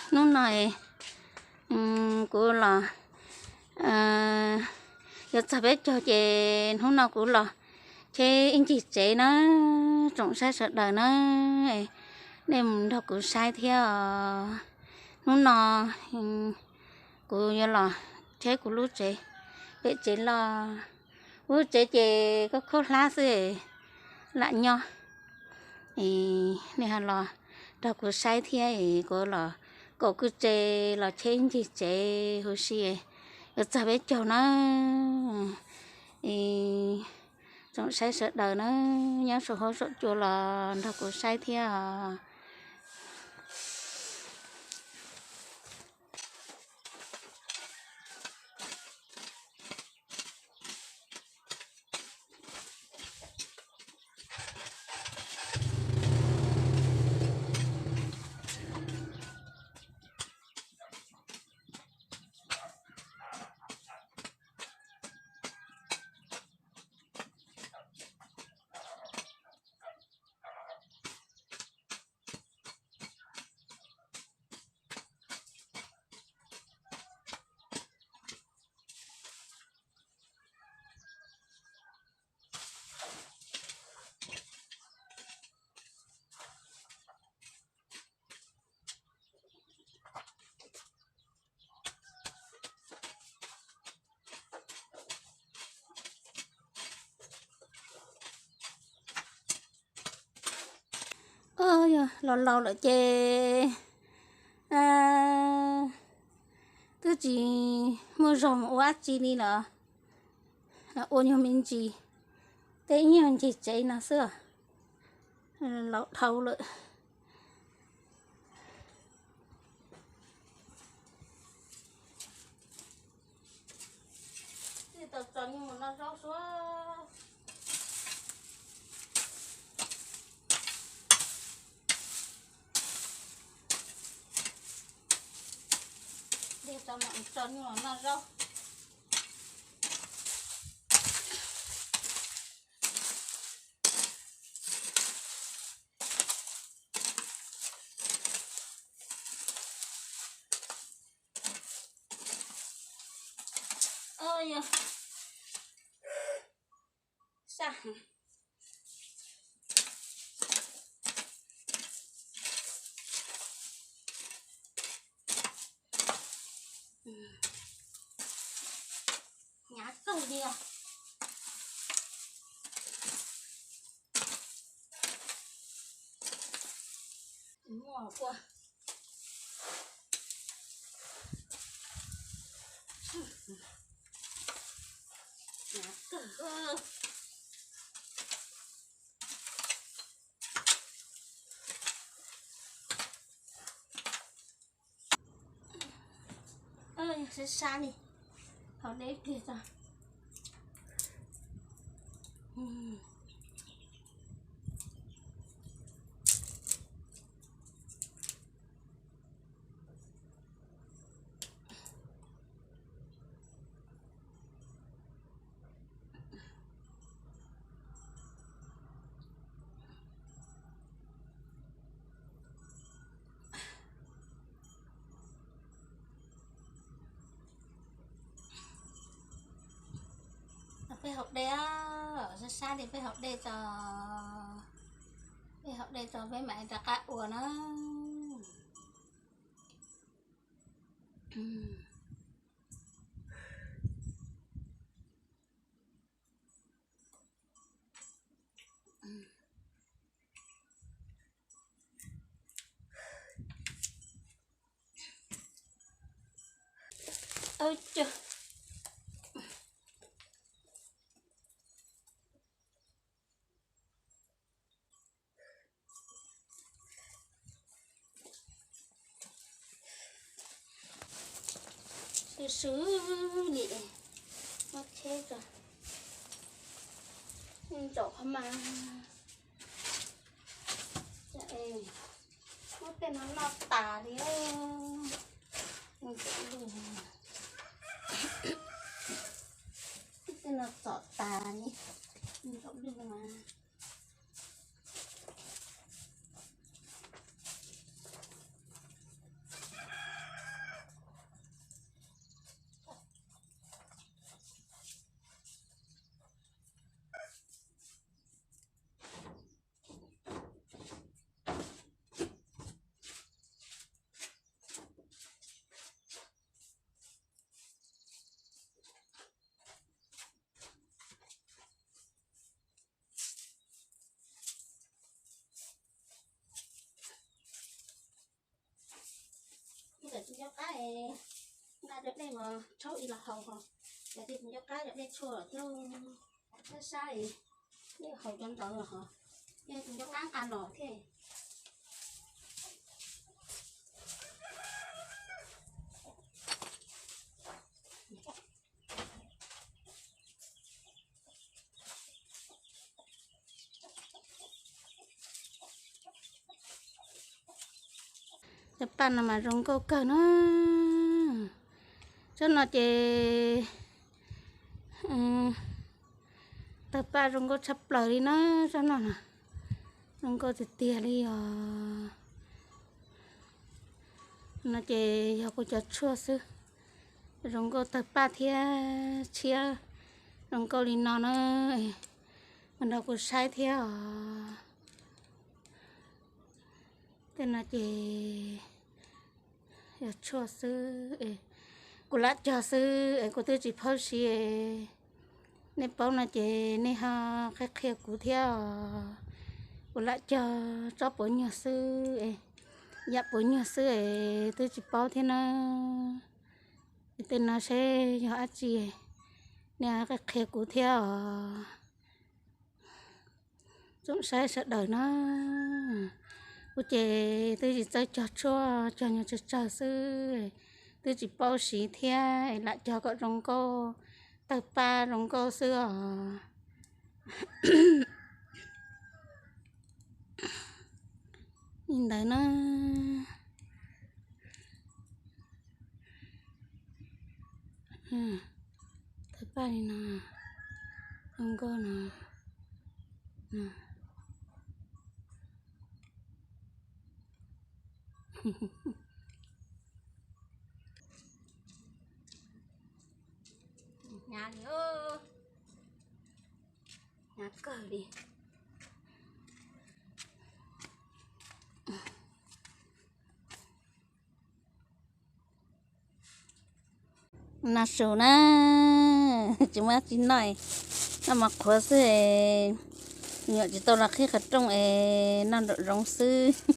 Hnub no kuv los yuav txog peb caug ces hnub no kuv los cheb ib ncig tsev na, tsoom saib sawv daws na, nej mus nrog kuv saib thiab os. Hnub no kuv yuav los cheb kuv lub tsev, pem tsev los, kuv lub tsev ces khaub khaub hlab xwb, lam nyob. Nej ho los nrog kuv saib thiab, kuv los kaum kwj tse los cheb ncig tsev huv si, yuav txog peb caug na. Tsoom saib sawv daws na, nyob saum huab saum cua los nrog kuv saib thiab os. Yog laus laus lawm ces twb tsis muaj zog mus ua dab tsi li lawm, ua nyuag me ntsis, tej ib nyuag ncig tsev no xwb, laus dhau lawm. Tsis tau tso nyuag no zaub suab. Tso nyuag no zaub. Yog saj. Hnyav kawg li os. Muaj ua hnyav kawg. Sab sab li, haus dej ib pliag tso. Peb haus dej, sab sab li peb haus dej tso, peb haus dej tso peb mam rov qab ua na. Swb swb li, muab tsheb tso, ntsaum qhov mas. Muab tej no noj tas li, ntsaum lug, tej no txom tas li, ntsaum lug mas. Nco qab nqa cov dej los tshaub ib los haus hos, yog tias tsis nco qab cov dej tshuaj thiab, sab sab, dej haus cov ntawd hos, yog tsis nco qab nqa los thiab. Cov paj no mas zoo nkauj kawg na. Tsob no ces tawg paj zoo nkauj tshaj plaws li na. Tsob no na, zoo nkauj tiag tiag li os. No ces yog kuv cov tshuaj xwb, zoo nkauj tawg paj thiab tshiab zoo nkauj li no na. Mas nrog kuv saib thiab os. Tej no ces yog tshuaj xwb, kuv lam cog xwb es kuv twb tsis paub siv. Nej paub no ces nej ho qhia qhia kuv thiab os. Kuv lam cog tsob puav nyuag xwb, yam puav nyuag xwb es twb tsis paub thiab na. Tej no seb yog dab tsi, nej qhia qhia kuv thiab os. Tsoom saib sawv daws na, kuv ces twb tsis txawj cog tshuaj, cog nyuag tsawg tsawg xwb, twb tsis paub siv thiab, lam cog kom zoo nkauj, tawg paj zoo nkauj xwb os. Li ntawd na. Tawg paj li no, zoo nkauj no. Hnyav li, hnyav kawg li. Noj su na, tsis muaj dab tsi noj, noj mov qhuav xwb, nyuam tsis tau los qhib qhov rooj es noj nraum zoov xwb.